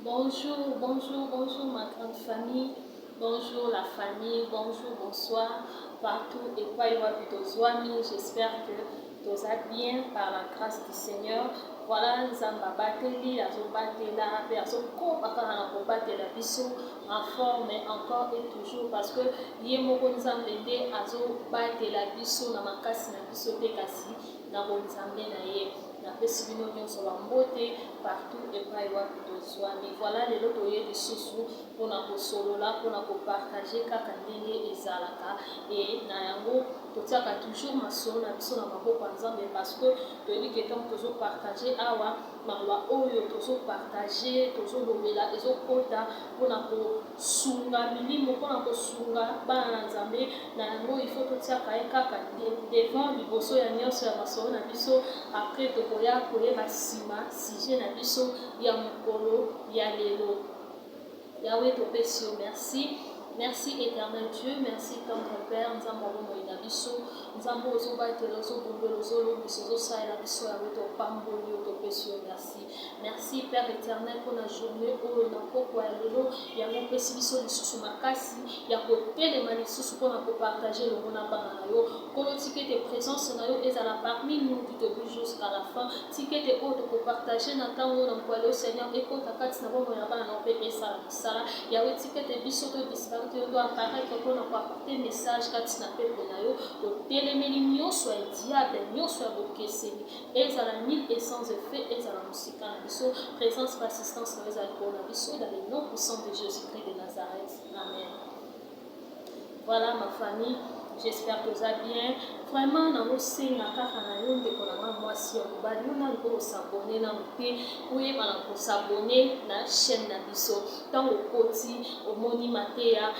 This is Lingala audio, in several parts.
Bonjour, bonjour, bonjour ma grande famille. Bonjour la famille, bonjour, bonsoir partout epai wapi tozwami. J'espère que toza bien par la grâce du Seigneur. Voilà, Nzambe abateli, azobatela mpe azokoba kaka na kobatela biso en forme encore et toujours, parce que ye moko Nzambe nde azobatela biso na makasi na biso te, kasi na bonzambe na ye. Napesi bino nyonso bambote partout epai wapi tozwami. Voilà, lelo toye lisusu mpona kosolola, mpona kopartager kaka ndenge ezalaka. E na yango totiaka toujours masolo na biso na maboko ya Nzambe, parce que toyebi ke ntango tozopartager awa, maloba oyo tozopartager, tozolobela, ezokota mpona kosunga milimo, mpona kosunga bana na Nzambe. Na yango il faut totiaka ye kaka devant, liboso ya nyonso ya masolo na biso. Après tokoya koyeba nsima sujet na biso ya mokolo ya lelo. Yawe, topesi yo merci. Merci éternel Dieu, merci tendre Père, Nzambe ya bomoi na biso, Nzambe ozobatela, ozobundela, ozolongisa, ozosalela biso. Yawe, topamboli yo, topesi yo merci. Merci Père éternel mpona journée oyo, na pokwa ya lelo yango opesi biso lisusu makasi ya kotelema lisusu mpona kopartager elongo na bana na yo. Nkolo, tika ete présence na yo ezala parmi nous du début jusqu'à la fin. Tika ete oyo tokopartager na ntango oyo, na mokolo ya Seigneur, ekota kati na bomoi ya bana na yo mpe esala mosala. Yawe, tika ete biso todisparaître, yo to apparaître mpona koapporter message kati na peuple na yo. Totelemeli nyonso ya diable, nyonso ya bokeseni, ezala nul et sans effet, ezala mosika na biso. Présence mpe assistance na yo ezala likolo na biso, dans le nom puissant de Jésus-Christ de Nazareth, amen. Voilà ma famille, j'espère que oza bien. Vraiment nazosenga kaka na yo, ndeko na nga mwasi, ya mobali, yo nanu oyo os'abonner nanu te, oyeba na kos'abonner na chaîne na biso. Ntango okoti, omoni mateya,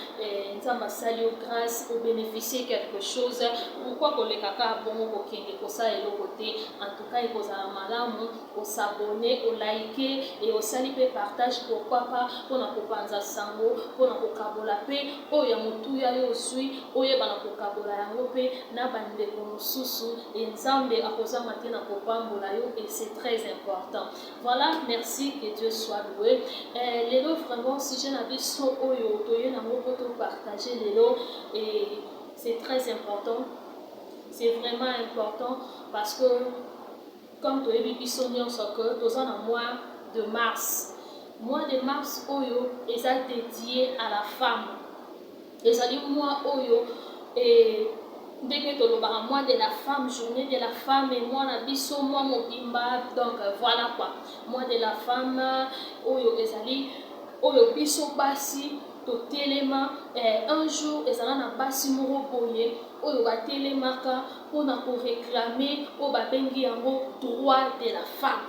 Nzambe asali yo grâce, obénéficie quelque chose, pourquoi koleka kaka bongo, kokende kosala eloko te? En tout cas ekozala malamu os'abonner, olike e osali mpe partage, pourquoi pas, mpona kopanza sango, mpona kokabola mpe oyo ya motuya yo ozwi, oyeba na kokabola yango mpe na bandeko mosusu. E Nzambe akozanga te na kopambola yo et c'est très important. Voilà, merci, que Dieu soit loué. Lelo vraiment sujet na biso oyo toye nango mpo topartage lelo, et c'est très important, c'est vraiment important, parce que comme toyebi biso nyonso que toza na mois de mars. Mois de mars oyo eza dédié à la femme. Ezali mois oyo e, ndenge tolobaka mois de la femme, journée de la femme, e mois na biso, mois mobimba. Donc voilà quoi, mois de la femme oyo ezali oyo biso basi totelema. Un jour ezala na basi moko boye oyo batelemaka mpona koréclamer oyo babengi yango droit de la femme,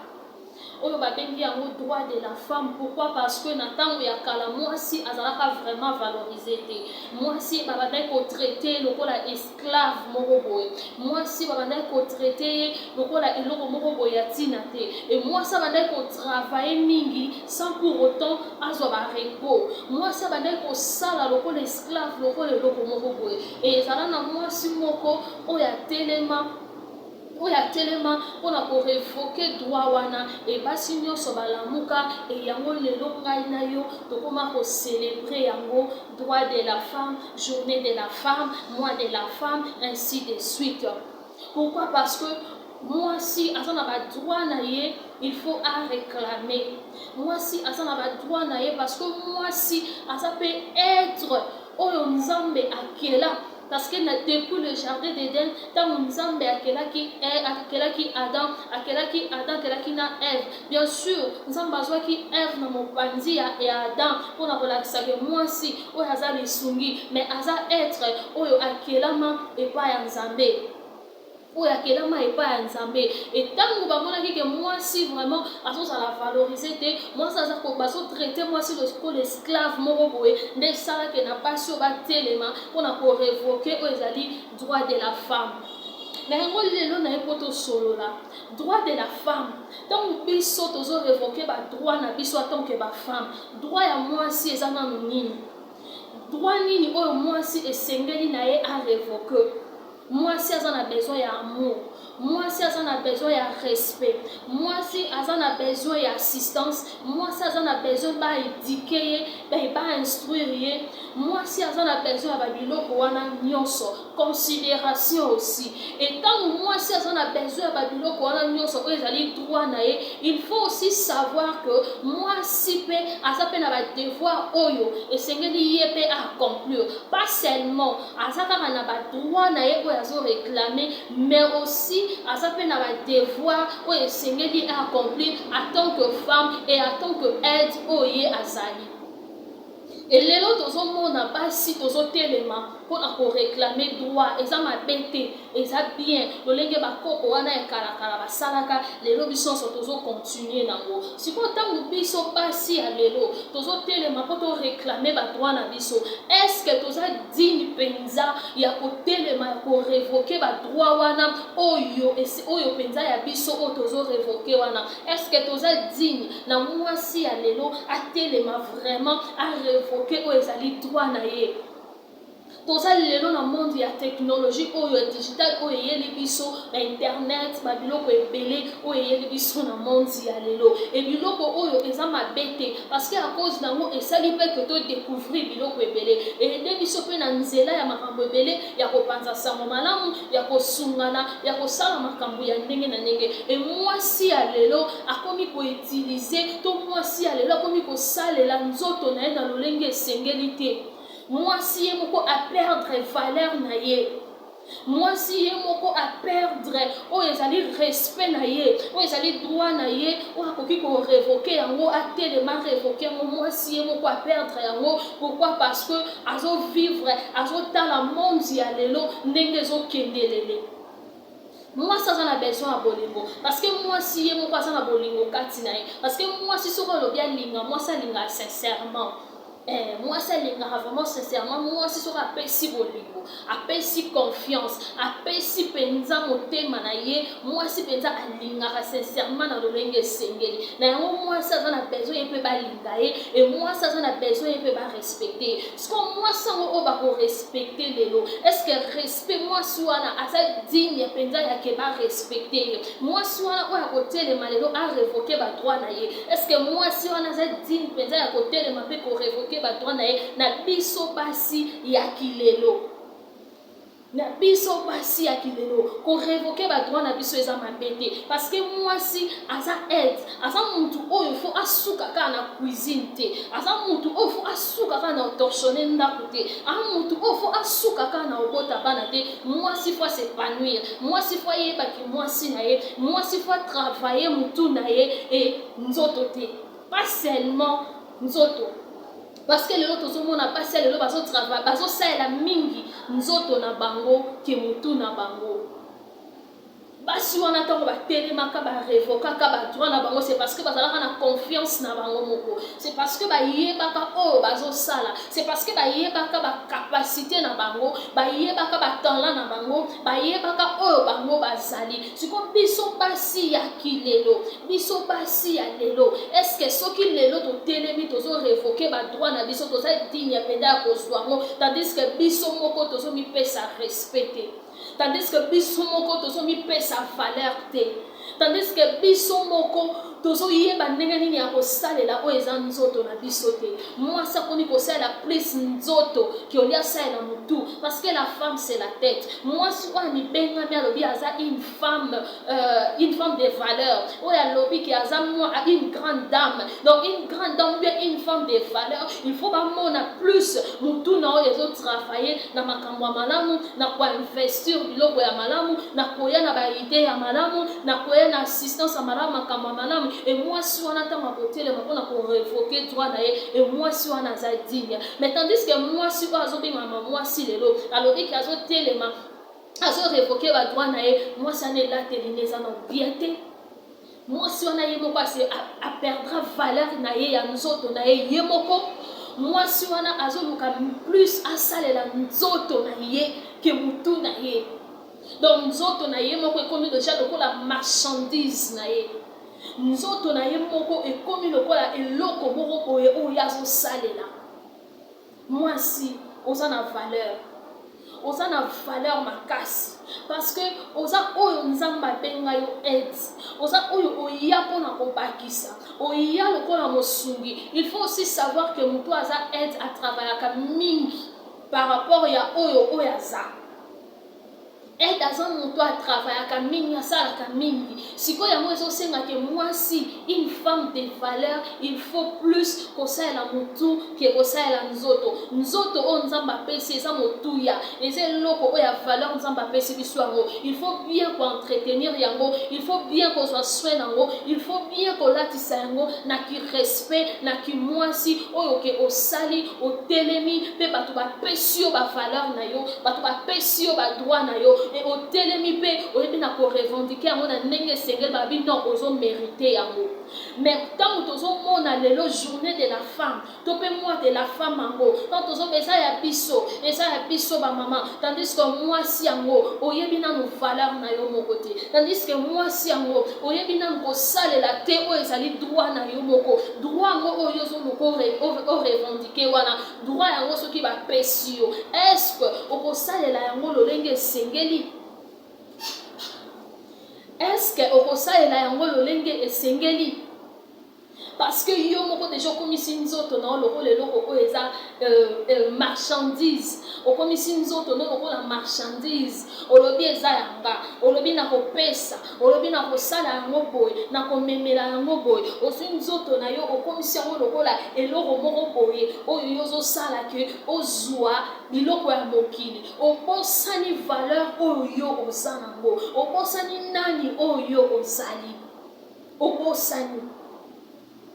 oyo babengi yango droit de la femme. Pourquoi? Parce que na ntango ya kala mwasi azalaka vraiment valorisé te. Mwasi babandaki kotraiter lokola esclave moko boye, mwasi babandaki kotraiter ye lokola eloko moko boye ya ntina te. E mwasi abandaki kotravailler mingi sans pour autant azwa barepos. Mwasi abandaki kosala lokola esclave, lokola eloko moko boye. E ezala na mwasi moko oyo atelema mpona korévoquer droit wana. E basi nyonso balamuka. E yango lelo ngai na yo tokóma kocélébrer yango, droit de la femme, journée de la femme, mois de la femme, ainsi de suite. Pourquoi? Parce que mwasi aza na badroit na ye, il faut aréclamer. Mwasi aza na badroit na ye parce que mwasi aza mpe être oyo Nzambe akela, parce que na, depuis le jardin d'Eden, ntango Nzambe akelaki Adam, akelaki na Eve. Bien sûr, Nzambe azwaki Eve na mopanzi ya Adam mpona kolakisaka mwasi oyo aza lisungi, mais aza être oyo akelama epai ya Nzambe, oyo akelama epai ya Nzambe. Etango bamonaki ke mwasi vraiment azozala valorisé te, mwasi aza, bazotraiter mwasi lokola esclave moko boye, nde esalaki na basi oyo batelema mpona korévoquer oyo ezali droit de la femme. Na yango lelo na ye mpo tosolola droit de la femme. Ntango biso tozorévoquer badroit na biso en tant que bafemme, droit ya mwasi eza nanu nini? Droit nini oyo mwasi esengeli na ye arévoquer? Mwasi aza na besoin ya amour. Mwasi aza na besoin ya respect, mwasi aza na besoin ya assistance, mwasi aza na besoin ba eduquer ye, ba instruire ye. Mwasi aza na besoin ya ba biloko wana nyonso, consideration aussi. Et ntango mwasi aza na besoin ya ba biloko wana nyonso oyo ezali droit na ye, il faut aussi savoir que mwasi mpe aza mpe na ba devoir oyo esengeli ye mpe accomplir. Pas seulement aza kaka na ba droit na ye oyo azo réclamer, mais aussi aza mpe na ba devoir oyo esengeli accomplir en tant que femme et en tant que aide oyo ye azali. Elelo tozomona basi tozotelema mpona koréclamer droit, eza mabe te, eza bien. Lolenge bakoko wana ya kalakala basalaka, lelo biso nyonso tozocontinuer nango. Sikoyo, ntango biso basi ya lelo tozotelema mpo toréclamer badroit na biso, est-ce toza digne mpenza ya kotelema, ya korévoquer badroit wana oyo mpenza ya biso oyo tozorévoquer wana? Est-ce toza digne na mwasi ya lelo atelema vraiment arévoquer oyo ezali droit na ye? Toza lelo na monde ya technologie oyo ya digital, oyo eyeli biso na internet, babiloko ebele oyo eyeli biso na monde ya lelo. E biloko oyo eza mabe te, parce que à cause nango esali mpe ke todécouvrir biloko ebele, eaider biso mpe na nzela ya makambo ebele, ya kopanza sango malamu, ya kosungana, ya kosala makambo ya ndenge na ndenge. E mwasi ya lelo akomi koutiliser, to mwasi ya lelo akomi kosalela nzoto na ye na lolenge esengeli te. Mwasi ye moko aperdre valeur na ye, mwasi ye moko aperdre oyo ezali respect na ye, oyo ezali droit na ye oyo akoki korévoquer yango, atelema révoquer yango. Mwasi ye moko aperdre yango. Pourquoi? Parce que azovivre, azotala monde ya lelo ndenge ezokendelele. Mwasi aza na besoin ya bolingo, parce que mwasi ye moko aza na bolingo kati na ye. Parce que mwasi, soki olobi alinga, mwasi alingaka sincèrement. Mwasi alingaka vraiment sincèrement. Mwasi soki apesi bolingo, apesi confiance, apesi mpenza motema na ye, mwasi mpenza alingaka sincèrement na lolenge esengeli na yango. Mwasi aza na besoin ye mpe balinga ye, e mwasi aza na besoin ye mpe barespecter ye. Siko mwasi yango oyo bakorespecter lelo, est-ce respect mwasi wana aza digne mpenza yake barespecter ye? Mwasi wana oyo akotelema lelo arévoquer badroit na ye, est-ce mwasi wana aza digne mpenza ya kotelema mpe korévoquer badroit na ye? Na biso basi ya kilelo, na biso basi ya kilelo, korévoquer badroit na biso eza mabe te, parce que mwasi aza aide, aza mutu oyo faut asuka kaka na cuisine te, aza mutu oyo faut asuka kaka na otorchonner ndako te, aza mutu oyo faut asuka kaka na obota bana te. Mwasi faut as'épanouir, mwasi faut ayebaki mwasi na ye, mwasi faut atravailler mutu na ye e nzoto te, pas seulement nzoto. Parce que lelo tozomona basi ya lelo bazosalela mingi nzoto na bango ke motu na bango. Basi wana, ntango batelemaka, barévoquaka badroit na bango, c'est parce que bazalaka na confiance na bango moko, c'est parce que bayebaka oyo bazosala, c'est parce que bayebaka bacapacité na bango, bayebaka batalent na bango, bayebaka oyo bango bazali. Siko biso basi ya kilelo, biso basi ya lelo, est-ce soki lelo totelemi, tozorévoquer badroit na biso, toza digne mpenza ya kozwa yango? Tandis que biso moko tozomipesa respect te, tandis que biso moko tozomipesa valeur te, tandis que biso moko tozoyeba ndenge nini ya kosalela oyo eza nzoto na biso te. Mwasi akomi kosalela plus nzoto ke olia asalela motu, parce que la femme, c'est la tête. Mwasi oyo amibengami, alobi aza une femme de valeur, oyo alobi ke aza une grande dame, donc une grande dame ou bien une femme de valeur, il faut bamona plus motu na oyo ezotravailler na makambo ya malamu, na koinvestir biloko ya malamu, na koya na baidées ya malamu, na koya na assistance ya malamu, makambo ya malamu. E mwasi wana, ntango akotelema mpona korévoquer droit na ye, e mwasi wana aza digne. Mais tandis que mwasi oyo azobengama mwasi lelo, alobi ke azotelema, azorévoquer badroit na ye, mwasi wana elateli nde eza na bien te. Mwasi wana ye moko ase aperdra valeur na ye ya nzoto na ye ye moko. Mwasi wana azoluka plus asalela nzoto na ye ke mutu na ye. Donc nzoto na ye moko ekomi deja lokola marchandise na ye, nzoto na ye moko ekomi lokola eloko moko boye oyo azosalela. Mwasi oza na valeur. Oza na valeur makasi parce que oza oyo Nzambe abenga yo aide. Oza oyo oya mpona kobakisa, oya lokola mosungi. Il faut aussi savoir que moto aza aide atravaillaka mingi par rapport ya oyo oyo aza aide. Aza moto atravaillaka mingi, asalaka mingi. Sikoyo yango ezosenga ke mwasi, une femme de valeur, il faut plus kosalela motu ke kosalela nzoto. Nzoto oyo Nzambe apesi eza motuya, eza eloko oyo ya valeur Nzambe apesi biso yango. Il faut bien koentretenir yango, il faut bien kozwa soin nango, il faut bien kolatisa yango na kirespect, na kimwasi oyo ke osali, otelemi mpe bato bapesi yo bavaleur na yo, bato bapesi yo badroit na yo. E otelemi mpe oyebi na korevendiquer yango na ndenge esengeli, babi non, ozomérite yango. Mais ntango tozomona lelo Journée de la femme to mpe mois de la femme yango, ntango tozoba eza ya biso, eza ya biso bamama, tandis que mwasi yango oyebi nanu valeur na yo moko te, tandis que mwasi yango oyebi nanu kosalela te oyo ezali droit na yo moko. Droit yango oyo ozoluka orevendiquer wana, droit yango soki bapesi yo, est-ce okosalela yango lolenge esengeli? Est-ce okosalela yango lolenge esengeli? Parce que yo moko déjà okomisi nzoto na yo lokola eloko oyo eza marchandise. Okomisi nzoto no lokola marchandise. Olobi eza yanga, olobi na kopesa, olobi na kosala yango boye, na komemela yango boye. Ozwi nzoto na yo, okomisi yango lokola eloko moko boye oyo yo ozosala ke ozwa biloko ya mokili. Obosani valeur oyo yo oza nango, obosani nani oyo yo ozali, obosani.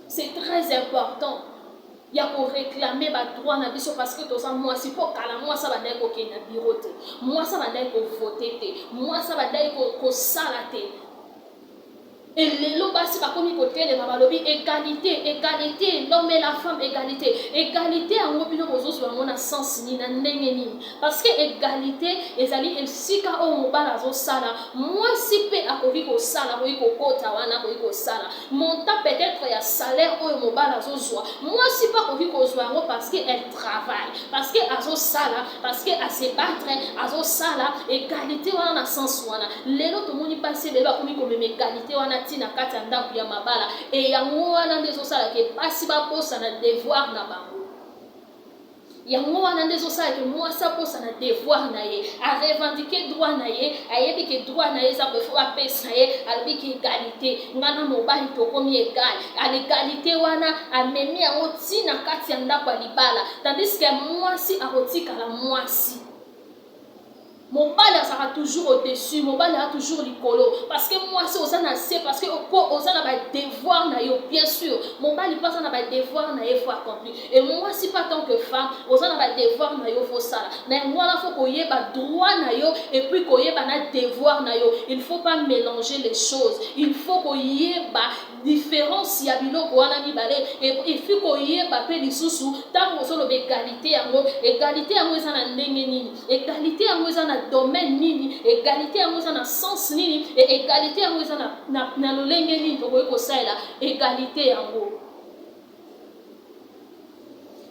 C'est très important ya koréclamer badroit na biso parce que toza mwasi. Mpo kala mwasi abandaki kokende na bureau te, mwasi abandaki kovoter te, mwasi abandaki kosala te. Elelo basi bakomi kotelema, balobi égalité, égalité, l'homme et la femme, égalité. Égalité yango bino bozozwa yango na sens nini, na ndenge nini? Parce que égalité ezali esika oyo mobali azosala, mwasi mpe akoki kosala, akoki kokota wana, akoki kosala montant peut-être ya salaire oyo mobali azozwa, mwasi mpe akoki kozwa yango parce que elle travaille, parce que azosala, parce que ase battre, azosala. Égalité wana na sens wana, lelo tomoni basi ebele bakomi komema égalité wana ntina kati ya ndako ya mabala. E yango wana nde ezosalaka basi babosana devoir na bango. Yango wana nde ezosalaka mwasi abosana devoir na ye, arevendiquer droit na ye, ayebi ke droit na ye eza boye, faut bapesa ye. Alobi ke égalité, nga na mobali tokomi égal. À l'égalité wana, amemi yango ntina kati ya ndako ya libala, tandis ke mwasi akotikala mwasi. Mobali azalaka toujours au-dessus, mobali aza toujours likolo parce que mwasi oza na se, parce que po oza na badevoir na yo. Bien sûr, mobali mpe aza na badevoir na ye, faut accomplir. Et mwasi mpe, tant que femme, oza na badevoir na yo, faut sala na yango wana. Faut koyeba droit na yo et puis koyeba na devoir na yo. Il faut pas mélanger les choses, il faut koyeba différence ya biloko wana mibale. Et puis koyeba mpe lisusu, ntango ozoloba égalité yango, égalité yango eza na ndenge nini? Égalité yango eza na domaine nini? Égalité yango eza na sens nini? E égalité yango eza na lolenge nini tokoki kosalela égalité yango?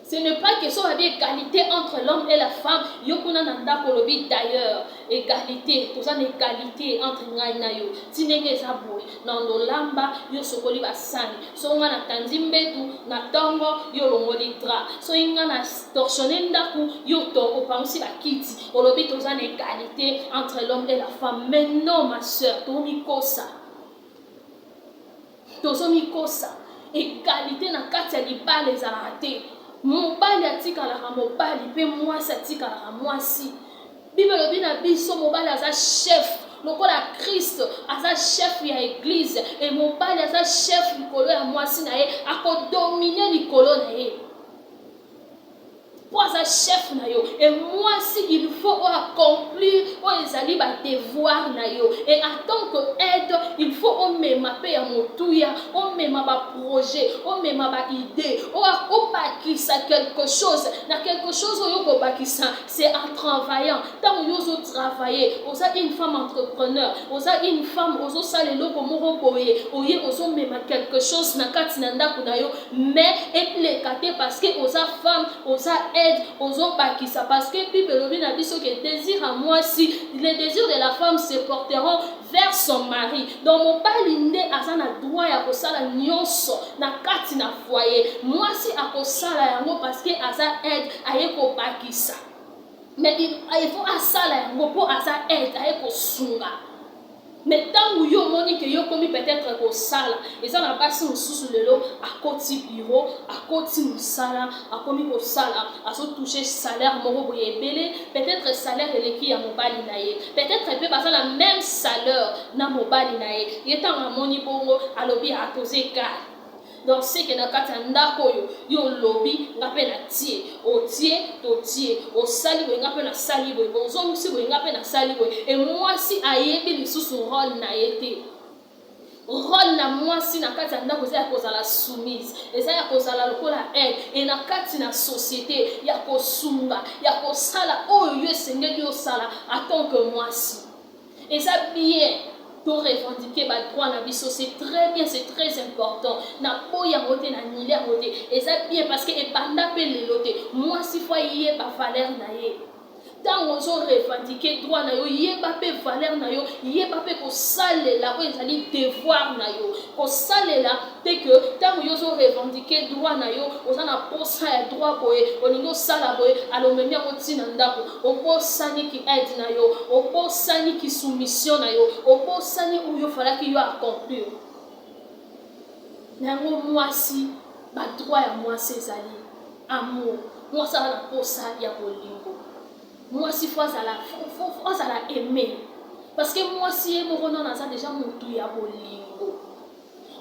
Ce n'est pas question babi égalité entre l'homme et la femme, yo kuna na ndako olobi d'ailleurs égalité, toza na égalité entre ngai na yo. Ti ndenge eza boye, na ndolamba, yo sokoli basani, soki ngai natandi mbetu na ntongo, yo olongoli drap, soki ngai na torchonner ndako, yo to opangusi bakiti, olobi toza na égalité entre l'homme et la femme. Mais non, ma sœur, tomikosa, tozomikosa. Égalité na kati ya libala ezalaka te. Mobali atikalaka mobali mpe mwasi atikalaka mwasi. Bible elobi na biso mobali aza chef lokola Christ aza chef ya église. E mobali aza chef likolo ya mwasi na ye, akodominer likolo na ye mpo aza chef na yo. E mwasi, il faut oyo accomplir oyo ezali badevoir na yo. E en tant que aide, il faut omema mpe ya motuya, omema baprojet, omema baidée, obakisa quelque chose na quelque chose. Oyo okobakisa, c'est en travaillant. Ntango yo ozotravailler, oza une femme entrepreneur, oza une femme ozosala eloko moko boye, oye ozomema quelque chose na kati na ndako na yo. Mais eleka te parce que oza femme, oza aide. aide, ozobakisa, parce que Bible elobi na biso ke désir ya mwasi, les désirs de la femme se porteront vers son mari. Donc mobali nde aza na droit ya kosala nyonso na kati na foyer. Mwasi akosala yango parce que aza aide, aye kobakisa, mais il faut asala yango mpo aza aide, aye kosunga. Mais ntango yo omoni ke yo komi peut-être kosala, eza na basi mosusu lelo akoti bureau, akoti mosala, akomi kosala, azotouche salaire moko boye ebele, peut-être salaire eleki ya mobali na ye, peut-être mpe baza na même salaire na mobali na ye. Ye ntango amoni bongo, alobi atoza égal. Donc seke na kati ya ndako oyo, yo olobi nga mpe natie, otie, totie, osali boye, nga mpe nasali boye, ozongisi boye, nga mpe nasali boye. E mwasi ayebi lisusu rôle na ye te. Rôle na mwasi na kati ya ndako eza ya kozala soumise, eza ya kozala lokola aide e na kati na société, ya kosunga, ya kosala oyo yo esengeli osala en tant que mwasi. Eza bien to revendiquer badroit na biso, c'est très bien, c'est très important. Na boyi yango te, na nili yango te. Eza bien parce que ebanda mpe lelo te. Mwasi faut ayeba valeur na ye. Ntango ozorevendiquer droit na yo, yeba mpe valeur na yo, yeba mpe kosalela oyo ezali devoir na yo. Kosalela te ke ntango yo ozorevendiquer droit na yo, oza na posa ya droit boye, olingi osala boye, alomemi yango ntina ndako, obosani ki aide na yo, obosani ki soumission na yo, obosani oyo ofalaki yo accomplir na yango. Mwasi, badroit ya mwasi ezali amour. Mwasi aza na posa ya bolingo. Mwasi faut azala, faut azala aimé, parce que mwasi ye moko nano aza déjà motu ya bolingo.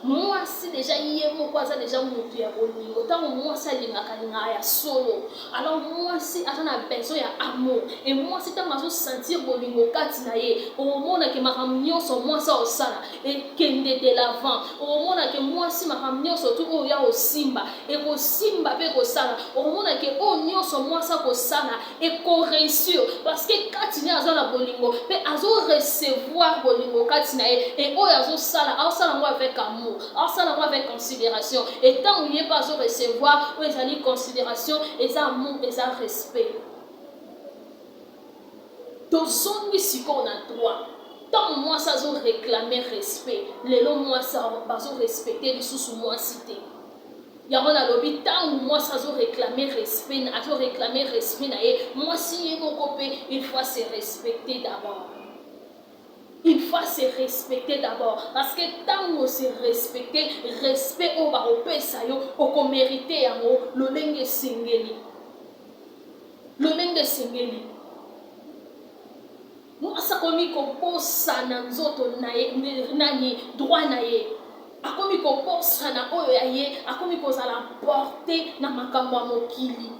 Mwasi déjà ye moko aza déjà motu ya bolingo. Ntango mwasi alingaka, alingaka ya solo. Alors mwasi aza na besoin ya amour. E mwasi ntango azosentir bolingo kati na ye, okomonake makambo nyonso mwasi aosala ekende de l'avant. Okomonake mwasi, makambo nyonso tu oyo ya kosimba ekosimba mpe ekosala. Okomonake oyo nyonso mwasi akosala ekoréussir, parce que kati na ye aza na bolingo mpe azorecevoir bolingo kati na ye. E oyo azosala, aosala yango avec amour, aosala yango avec considération. E ntango ye mpe azorecevoir oyo ezali considération, eza amour, eza respect. Tozongi sikoyo na droit. Ntango mwasi azoréclame respect, lelo mwasi bazorespecte lisusu mwasi te. Yango nalobi, ntango mwasi azoréclame respect, azoréclame respect na ye, mwasi ye moko mpe il faut se respecter d'abord. Il faut se respecter d'abord, parce que ntango se respecter, respect oyo bakopesa yo, okomérite yango lolenge esengeli, lolenge esengeli. Mwasi akomi kobosana nzoto na ye, nani, droit na ye, akomi kobosana oyo ya ye, akomi kozala porté na makambo ya mokili.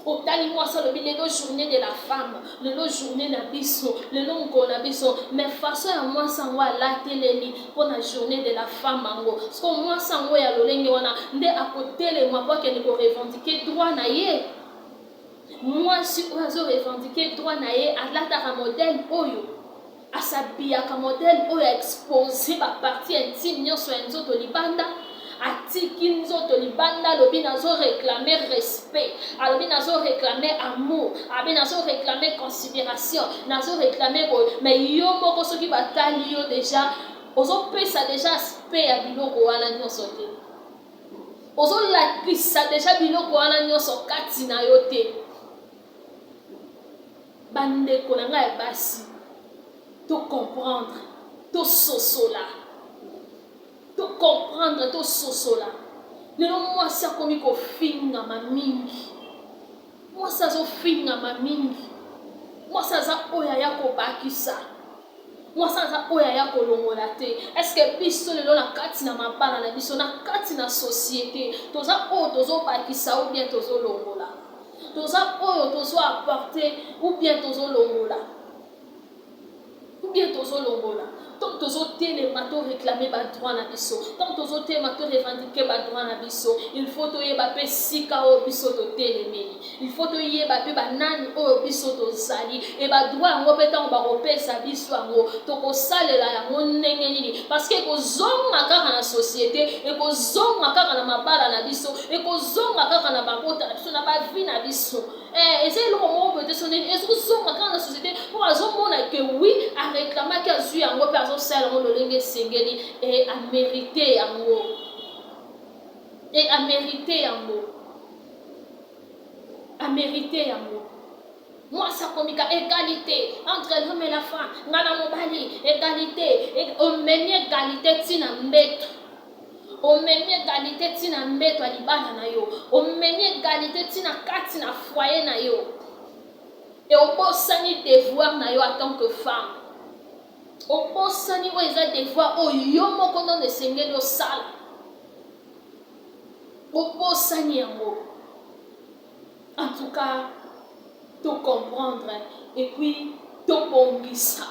Otali mwasi, alobi lelo journée de la femme, lelo journée na biso, lelo mokolo na biso. Mais façon ya mwasi yango alateleli mpona journée de la femme yango, siko mwasi yango ya lolenge wana nde akotelema po akende korevendiquer droit na ye? Mwasi oyo azorevendiquer droit na ye alataka modèle oyo, asabiyaka modèle oyo, aexpose bapartie intime nyonso ya nzoto libanda, atiki nzoto libanda, alobi nazoréclame respect, alobi nazoréclame amour, alobi nazoréclame considération, nazoréclame boye. Mais yo moko, soki batali yo déjà, ozopesa déjà aspect ya biloko wana nyonso te, ozolakisa déjà biloko wana nyonso kati na yo te. Bandeko na ngai ya basi, tocomprendre, tososola, tocomprendre, tososola. Lelo mwasi akomi kofingama mingi, mwasi azofingama mingi. Mwasi aza oyo aya kobakisa, mwasi aza oyo aya kolongola te. Est-ce biso lelo na kati na mabala na biso, na kati na société, toza oyo tozobakisa ou bien tozolongola? Toza oyo tozo apporter ou bien tozolongola, ou bien tozolongola? Ntango tozotelema to réclamer ba droit na biso, ntango tozotelema to revendiquer ba droit na biso, il faut toyeba mpe sika oyo biso totelemeli, il faut toyeba mpe banani oyo biso tozali. E ba droit yango mpe, ntango bakopesa biso yango, tokosalela yango ndenge nini? Parce que ekozonga kaka na société, ekozonga kaka na mabala na biso, ekozonga kaka na babota na biso, na ba vie na biso. Eza eloko moko boye te. So nini ezozonga kaka na société, mpo bazomona ke oui, aréclamaki, azwi yango mpe azosala yango lolenge esengeli e amérite yango, e amérite yango, amérite yango. Mwasi akomika égalité entre l'homme et la femme, nga na mobali égalité. Omemi égalité ntina mbeto, omemi égalité ntina mbeto ya libala na yo, omemi égalité ntina kati na foyer na yo, e obosani devoir na yo en tant que femme. Obosani oyo eza devoir oyo yo moko nano esengeli osala, obosani yango. En tout cas, tocomprendre et puis tobongisa.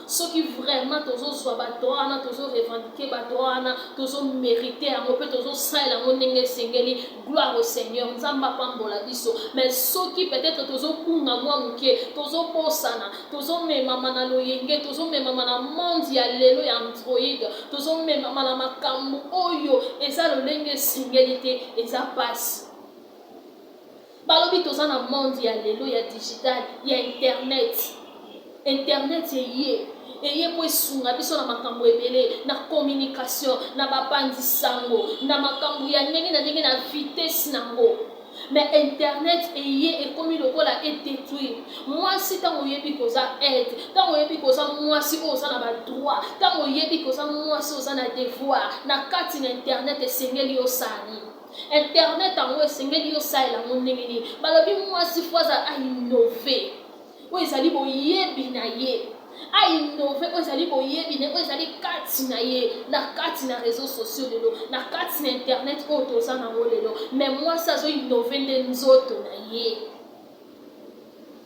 Soki vraiment tozozwa ba droit wana, tozorevendiquer ba droit wana, tozomérite yango mpe tozosalela yango ndenge esengeli, gloire au Seigneur, Nzambe apambola biso. Mais soki peut-être tozobunga mwa moke, tozobosana, tozomemama na loyenge, tozomemama na monde ya lelo ya Android, tozomemama na makambo oyo eza lolenge esengeli te, eza pasi. Balobi toza na monde ya lelo ya digital, ya internet. Internet eye mpo esunga biso na makambo ebele, na communication, na bapanzi sango, na makambo ya ndenge na ndenge, na vitesse nango. Mais internet eye, ekomi lokola edétruire mwasi. Ntango oyebi koza aide, ntango oyebi koza mwasi oyo oza na ba droit, ntango oyebi koza mwasi oza na devoir na kati na internet, esengeli osala nini? Internet yango esengeli osalela yango ndenge nini? Balobi mwasi faut aza ainnover oyo ezali boyebi na ye, ainnover oyo ezali boyebi na ye, oyo ezali kati na ye, na kati na réseaux sociaux lelo, na kati na internet oyo toza nango lelo. Mais mwasi azoinnover nde nzoto na ye.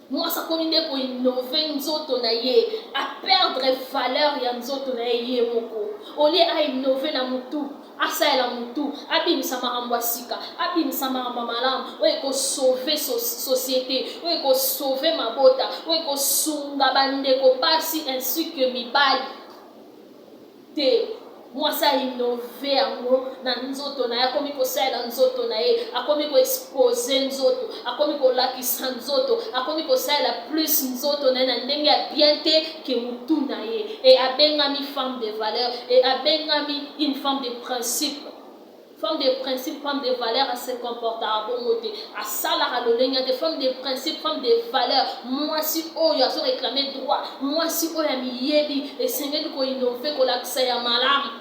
Mwasi akomi nde koinnover nzoto na ye, aperdre valeur ya nzoto na ye ye moko. Au lieu ainnover na motu, asalela motu, abimisa makambo ya sika, abimisa makambo ya malamu oyo ekosauver société, oyo ekosauver mabota, oyo ekosunga bandeko basi ainsi que mibali te, mwasi ainnover yango na nzoto na ye. Akomi kosalela nzoto na ye, akomi koexposer nzoto, akomi kolakisa nzoto, akomi kosalela plus nzoto na ye na ndenge ya bien te ke motu na ye. E abengami femme de valeur, e abengami une femme de principe. Femme de principe, femme de valeur ase comportaka bongo te, asalaka lolenge te. Femme de principe, femme de valeur, mwasi oyo azoréclamer droit, mwasi oyo amiyebi, esengeli koinnover, kolakisa ya malamu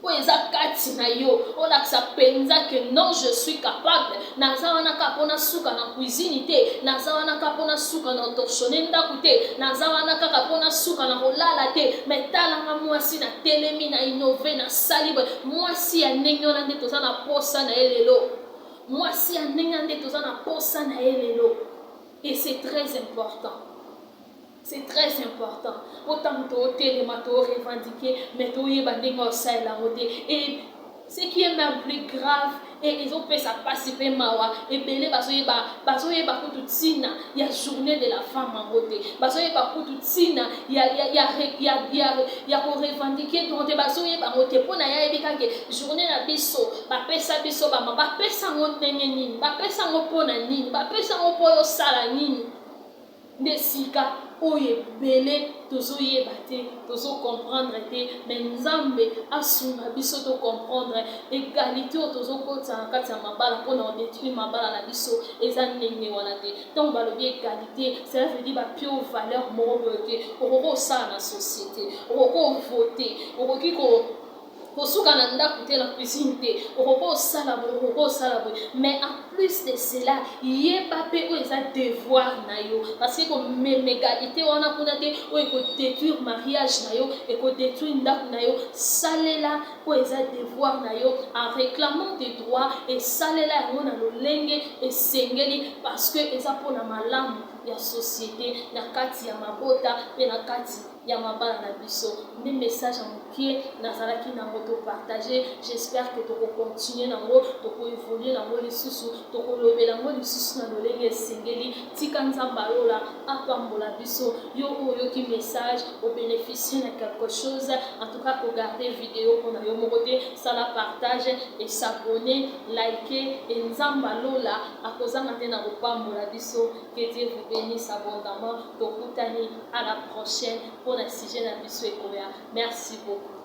oyo eza kati na yo, olakisa mpenza ke non, je suis capable. Naza wana kaka mpona suka na cuisine te, naza wana kaka mpona suka na torchonner ndako te, naza wana kaka mpona suka na kolala te. Mais talanga mwasi na telemi, na innover, nasali boye. Mwasi ya ndenge wana nde toza na posa na ye lelo. Mwasi ya ndenge wana nde toza na posa na ye lelo. Et c'est très important, c'est très important, po ntango tootelema, torevendiquer, mais toyeba ndenge osalela yango te. Et ce qui est même plus grave e ezopesa mpasi mpe mawa, ebele bazoyeba kutu ntina ya Journée de la femme yango te, bazoyeba kutu ntina ya korevendiquer droit te, bazoyeba yango te. Mpo na ye ayebi kaka journée na biso bapesa biso, bama bapesa yango ndenge nini, bapesa yango mpo na nini, bapesa yango mpo oyo osala nini. Nde sika oyo ebele tozoyeba te, tozocomprendre te. Mais Nzambe asunga biso tocomprendre égalité oyo tozokotisa na kati ya mabala mpona kodétruire mabala na biso eza ndenge wana te. Ntango balobi égalité, cela veut dire bapio valeur moko boye te. Okoki kosala na société, okoki kovoter, okoki kosuka na ndako te, na cuisine te, okoki kosala boye, okoki kosala boye. Mais en plus de cela, yeba mpe oyo eza devoir na yo, parce que komema égalité wana kuna te oyo ekodétruire mariage na yo, ekodétruire ndako na yo. Salela oyo eza devoir na yo en réclamant des droits, esalela yango na lolenge esengeli, parce que eza mpona malamu ya société, na kati ya mabota mpe na kati ya mabala na biso. Nde message ya mokie nazalaki nango to partager. J'espère que toko continuer nango, toko evoluer nango lisusu, tokolobela yango lisusu na lolenge esengeli. Tika Nzambe alola apambola biso. Yo oyo oyoki message, o beneficier na quelque chose, en tout cas ko garder video pona yo moko te, sala partage et s'abonner, liker et Nzambe alola akozanga te na kopambola biso. Que Dieu vous benisse abondamment. Tokutani à la prochaine pona sujet na biso ekoya. Merci beaucoup.